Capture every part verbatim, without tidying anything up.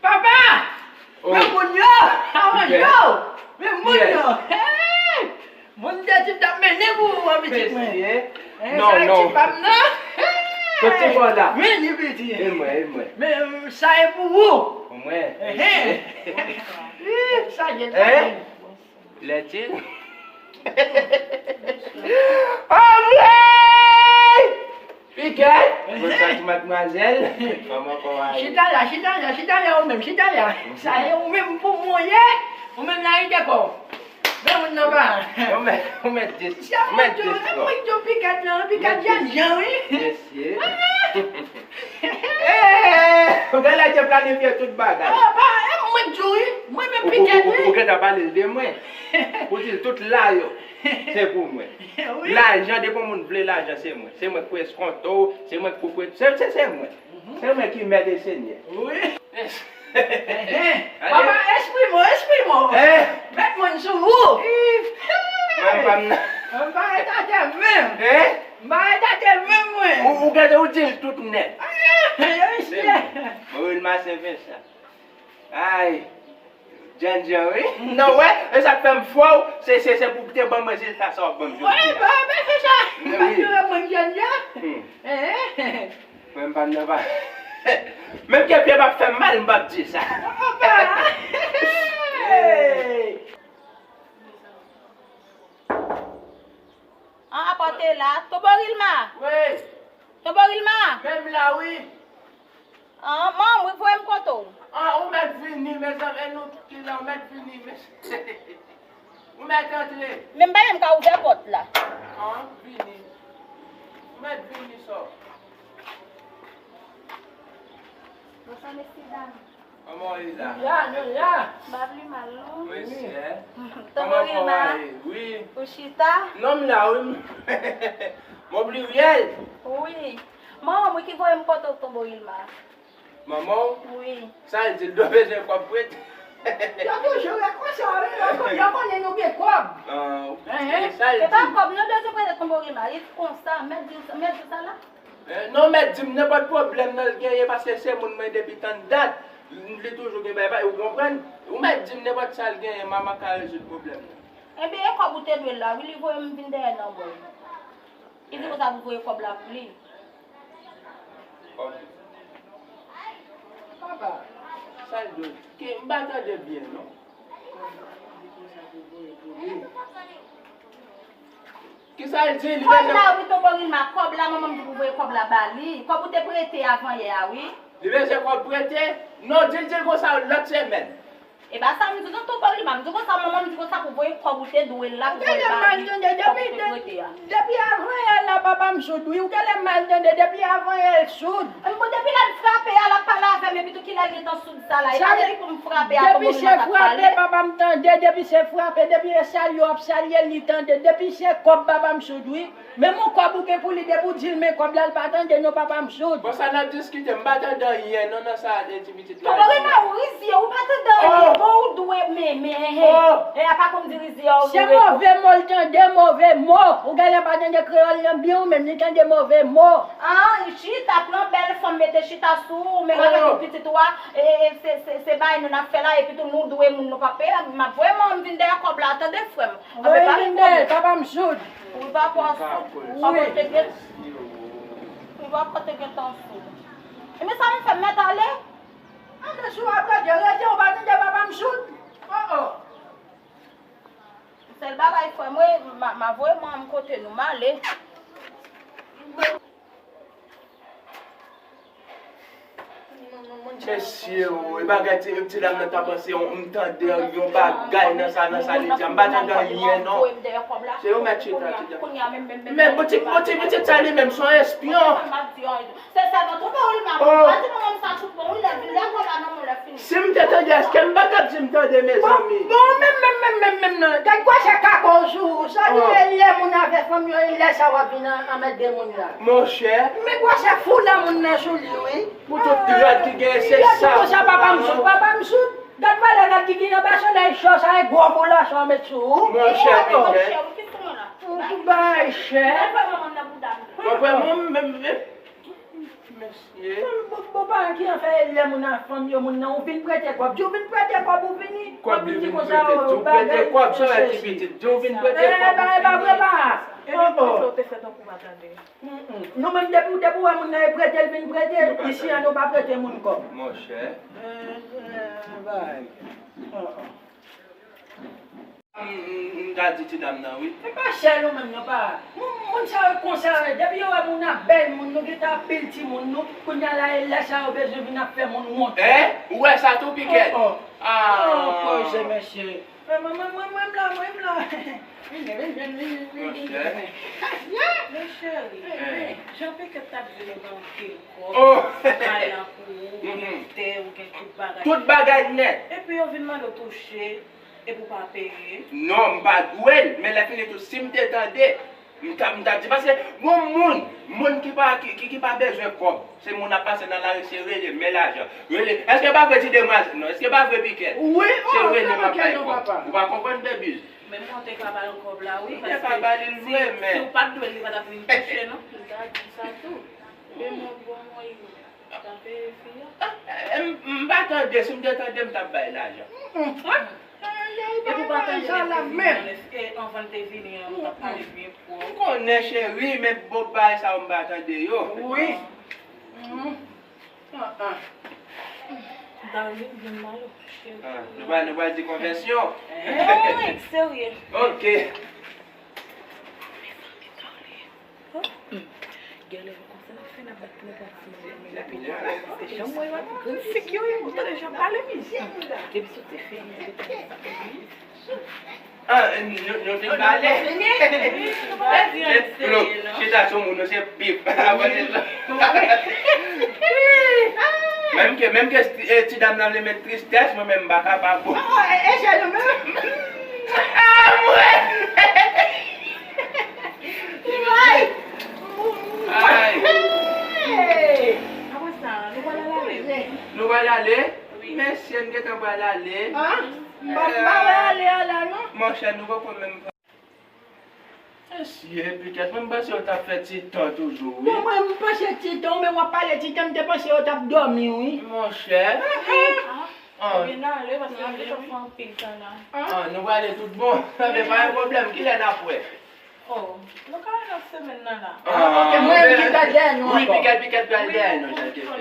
Papa! Oh. Men moun yo! Avan yo! Men moun yo! Hey! Moun de tip t ap mennen pou ou an pitit mwen. Mesye. Hey, non, sa non. Ti pa m nan. Hey! Tout ti pa w la. Men li pitit. E mwen, e mwen. Men sa e pou ou. Pou mwen. Hey! Mesye. Ih, sa gen, sa gen. Lè ti. Anmwey! Pikèt! Bonswa ti madmwazèl. Kòman kò w a ye? Chita la, chita la, chita la ou menm, chita la. Sa e ou menm pou mwen ye. Ou menm la rete kò. Men moun nan pa. Ou mèt, ou mèt dis. Ou mèt dis kò. Mwen di w pikèt lan, pikèt jèn jan wi. Mesye. Ou genlè te planifye tout bagay. Ah, pa, e mwen k di w wi. Mwen menm pikèt wi. Ou gentan pale l de mwen. Ou di l tout la yo, se pou mwen. Wi. Lajan, depi yon moun vle lajan, se mwen. Se mwen k pou eskonte w, se mwen k pou prete, se, se, se mwen. Se mwen ki mèt e senyè. Wi. Papa, esprime w, esprime w. Met moun sou ou. Mwen pa m nan. Mwen pa ret atè menm. Mwen pa ret atè menm mwen. Ou, ou gade, ou di l tout nèt. Mesye. Mwen wi l mache fè sa. Ay. Djandjan, wi. Non, wè, e sa k fè m fè w, se, se, se pou w te ban m rezilta sa w ap ban m jodi a. Wi, ba, ba, fè sa. Wi. Paske mwen djandjan. Hmm. Mwen m pa m nan pa. Menm ke pye m ap fè m mal, m p ap di sa. Hey! An, apa w te la? Tonbo Rilma! Wi! Tonbo Rilma! Men m la, wi! An, manman, wi, voye m kote w. An, ou mèt vini, mezanmi, e nou tout ki la, ou mèt vini, mesye. Ou mèt antre. Men m pa menm ka ouvè pòt la. An, vini. Ou mèt vini, sò. Bonswa, mesye dam. Kòman w ye la? Nou la, nou la. M pa pli mal, non. Wi, chè. Tonbo Rilma. Wi. Ou chita? Non, m la, wi. Mon pliryèl. Wi. Manman mwen ki voye m kote w, Tonbo Rilma. Manman w? Wi. Sa l di l, dwe bezwen kòb prete. Yo toujou ret konsa, wi. Yo konnen nou gen kòb. Ah, ok. Sa l di. Se pa kòb, nou bezwen prete, Tonbo Rilma. Li konsa, mèt di, mèt di sa la. Eh, non, mèt di m nenpòt pwoblèm nan l genyen, paske se moun mwen depi tann dat. Li toujou gen bay bay, ou konprann? Ou mèt di m nenpòt sa l genyen, manman ka rezoud pwoblèm nan. Ebyen, e kòb ou te dwe l la, wi, li voye m vin dèyè nan mwen. Li di konsa pou voye kòb la pou li. Kòb. Papa, sa l dwe? Ki, m pa tande byen, non. Kisa l di? Li bezwen kòb la, wi, Tonbo Rilma, kòb la, manman m di pou voye kòb la ba li. Kòb ou te prete avan yè a, wi. Li bezwen kòb prete? Non, di l, di l konsa lòt semèn. E pa sa m di non, Tonbo Rilma, m di konsa, manman m di konsa pou voye kòb ou te dwe l la, pou voye l ba li, kòb ou te prete a. Depi avan yè la, papa m soud, wi, ou genlè mal tande, depi avan yè l soud. Bon, depi lè m frape a, l ap pale avè m, epi tou kilè l gentan soud sa la? E pa depi pou m frape a, Tonbo Rilma t ap pale. Depi se frape, papa m tande, depi se frape, depi se salye w ap salye l, li tande, depi se kòb, papa m soud, wi. Menm yon kòb ou gen pou li, depi w di l men kòb la, l pa tande non, papa m soud. Bon, sa n ap diskite, m pa tande anyen non nan sa a, de ti pitit la. Tonbo Rilma, ou rizye, ou pa tande anyen, bon, ou dwe menmen, hen. E, apa konn di rizye a, ou dwe. Se move mo l tande, move mo. Ou genlè pa tande kreyòl lan byen, ou menm, li tande move mo. Ah, chita, pran bèl fanm, mete chita sou ou, menm avèk yon pitit ou a, e, e, se, se, se bagay nou n ap fè la, epi tou nou dwe moun, nou pa peye, m ap voye manman m vin dèyè kòb la, tande frè m. Voye vin dèyè, papa m soud. Wi, papa w soud. Papa w te gen, wi, papa w te gentan soud. Ebyen, sa m fè, m mèt ale? Ale sou apre, de rete, ou pa tande papa m soud? Oh, oh. Sèl bagay, frè m, wi, m a, m a voye manman m kote nou, m ale. Mesye o, e bagay ti, ti dam nan ta panse, m tande yon bagay nan sa, nan sa li di a. M pa tande anyen non. Se yo mèt chita, ti dam. Men pitit, pitit, pitit sa li menm, se yon espyon. Se sèlman twonpe w li, m ap di manman m sa tout bon, wi, lè, lè kòb la nan men w, lè fini. Si m te tande, èske m pa t ap di m tande, mezanmi? Bon, bon, menm, menm, menm, menm, menm nan. Gad gwosè kako w sou ou. Sa li ye, lè moun avè fanm yo, e lè sa w ap vin an, anmède moun la. Monchè. Men gwosè fou nan moun nan sou li, wi. Pou tout rad ki genyen, se sa. Yo di konsa, papa m soud, papa m soud. Gad valè rad ki genyen anba solèy cho sa, e gwo boulòch w ap met sou ou. Monchè, monchè. Ou tout bagay chè. Mwen, mwen, mwen, mwen, Mesye. Bon, bon, bon, pa ki afè lè moun a fanm yo, moun nan, ou vin prete kòb. Di w vin prete kòb, ou vini. Kòb li vin prete. Di w prete kòb, sa wè ti pitit. Di w vin prete kòb, ou vini. Epi, kisa w te fè tankou w pa tande? Mm, mm. Nou menm, depi, depi w wè moun nan e prete, l vin prete, isi an nou pa prete moun kòb. Monchè. Eh, eh, bay. Oh, oh. M, m, m ta di ti dam nan, wi. Se pa chèl ou menm, non, pa. Moun, moun sa yo konsa, depi yo wè moun ap bèl moun, nou gentan ap pil timoun nou, kounye a la, e lè sa yo bezwen vin ap fè moun wont. Hein? Ou wè sa tou, Pikèt? Oh, oh. Ah. Oh, poze, mesye. Mwen, mwen, mwen, mwen, mwen m la, mwen m la. Vini, vini, vini, vini, vini, vini. Monchè. Men cheri, jan Pikèt t ap di nou gen anpil kòb, kay la pou ou, ou gen tè, ou gen tout bagay. Tout bagay nèt. Epi yo vin mande w touche, epi w pa peye. Non, m pa dwe l, men lè fini tou, si m te tande, m t ap, m t ap di, paske gon moun, moun ki pa, ki, ki, ki pa bezwen kòb, se moun ap pase nan lari, se rele, men lajan. Rele. Èske pa vre ti demwazèl? Non, èske pa vre Pikèt? Wi, se rele m ap bay kòb. Ou pa konprann, Bebuz? Menm mwen te ka ba l kòb la, wi, paske si, si w pa t dwe l, li pa t ap vin touche, non. Li ta di sa tou. Men mwen bon mwen yo. Sa peye fi a? Ah, m, m pa tande, si m te tande, m t ap bay lajan. Epi w pa tande lè l te vini an, èske anvan l te vini an, nou t ap pale byen pwòp? M konnen, cheri, men bon bagay sa yo m pa tande yo. Wi. Ah, ah. Darling, vin mal, cheri. Ah, nou pral, nou pral di konfesyon. Wi, serye. Ok. Gèlè, konsa n ap fè, n ap bat pou nou pati nan lopital, paske jan m wè yo ak grenn sik yo ye, ou tande jan pale, mesye. Depi sou ti fi a, misye te tande sa. Ah, nou, nou fin pale. Chita sou moun, nou se bif. Menm ke, menm ke, eh, ti dam nan vle met tristès, mwen menm m pa kapab. Ah, mwen. Ay! Apre sa, nou pral al ale? Nou pral ale? Wi. Mesye, n gentan pral ale. Ah? M pa, m pa wè ale a la, non. Monchè, nou poko menm. Mesye, Pikèt, mwen m panse yo t ap fè ti tan toujou, wi. Bon, mwen, m panse ti tan, men w ap pale ti tan, m te panse yo t ap dòmi, wi. Monchè. Ah, ah. Ah. Ebyen, n ale, paske nou gentan fè anpil tan la. Ah, nou prale tout bon. Men pa gen pwoblèm, kilè n ap wè? Oh, nou ka wè nan semèn nan la. Ah, ok, mwen menm ki pral dèyè nou ankò. Wi, Pikèt, Pikèt pral dèyè nou, jan l te fè.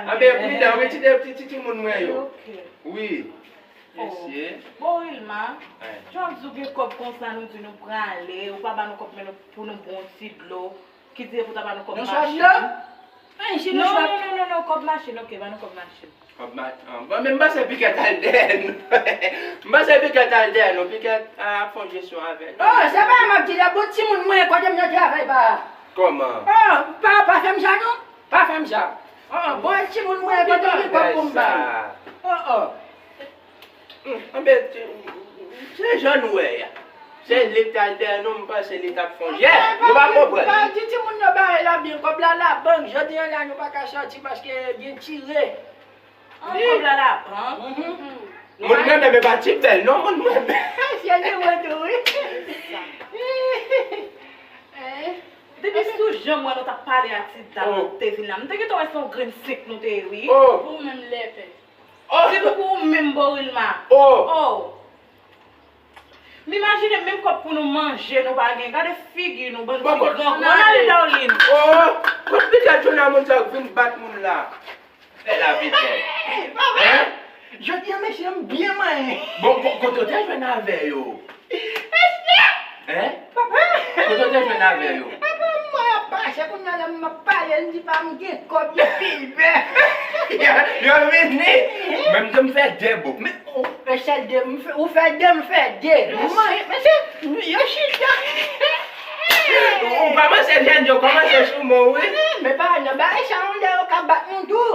Anben, pridan, wi, ti, ti, ti, timoun mwen yo. Ok. Wi. Oh. Mesye. Bon, Wilma, jan w ap di w gen kòb konsa, nou di nou prale, ou pa ba nou kòb, men nou, pou nou bwè yon ti dlo. Ki di pou ta ba nou kòb machin. Yon swa dlo? Ay, si nou swa. Non, non, non, non, kòb machin, ok, ba nou kòb machin. Kòb ma-, ah, bon, men m panse Pikèt al dèyè nou. M panse Pikèt al dèyè nou. Pikèt, ah, ap fè yon jesyon avè nou. Oh, se pa m ap di la, bon, timoun mwen, kote m nan travay pa. Kòman? Oh, pa, pa fè m sa, non. Pa fè m sa. Oh, oh, bon, timoun mwen, kote m gen kòb pou m ba. Oh, oh. Hmm, anben, se jan nou wè a. Se li k t al dèyè nou, m panse li t ap fè yon jès. Nou pa konprann. Pa di timoun yo bare la byen, kòb la labank, jodi a la nou pa ka sòti paske gen tire. An, kòb la labank? Mhm. Moun mwen menm e pa ti bèl, non, moun mwen menm. Se li mwen tou, wi. Depi sou jan mwen nou t ap pale a ti dam te vin la, m te gentan wè se yon grenn sik nou te ye, wi. Ou menm lèpè. Oh! Se pou ou menm, Borilma. Oh! Oh! M imajine menm kòb pou nou manje, nou pa gen. Gade figi nou, bann ti gran. Ann ale, Darline. Oh! Kot Pikèt jwenn a moun sa k vin bat moun la? Fè lavi bèl. Hein? Jodi a, mesye, m byen manyen. Bon, bon, kote w te jwenn avè yo? Hein? Papa! Kote w te jwenn avè yo? Papa, m wè y ap pase, kounye a la m ap pale, m di pa m gen kòb, yo pil bèf. Yo, yo vini. Men m di m fè de bouk. Men, oh, men sèl de, m fè, ou fè de, m fè de. Mwen, mesye, yo chita. Ou kòmanse jèn, yo kòmanse sou mwen, wi. Men pa nan bagay sa, yon lè yo ka bat nou tou.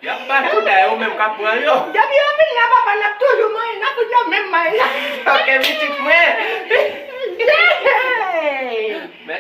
Y ap bat ou, dayè ou menm k ap pran yo. Depi yo vin la, papa, n ap toujou manyen, n ap fout yo menm manyen. Ok, pitit mwen.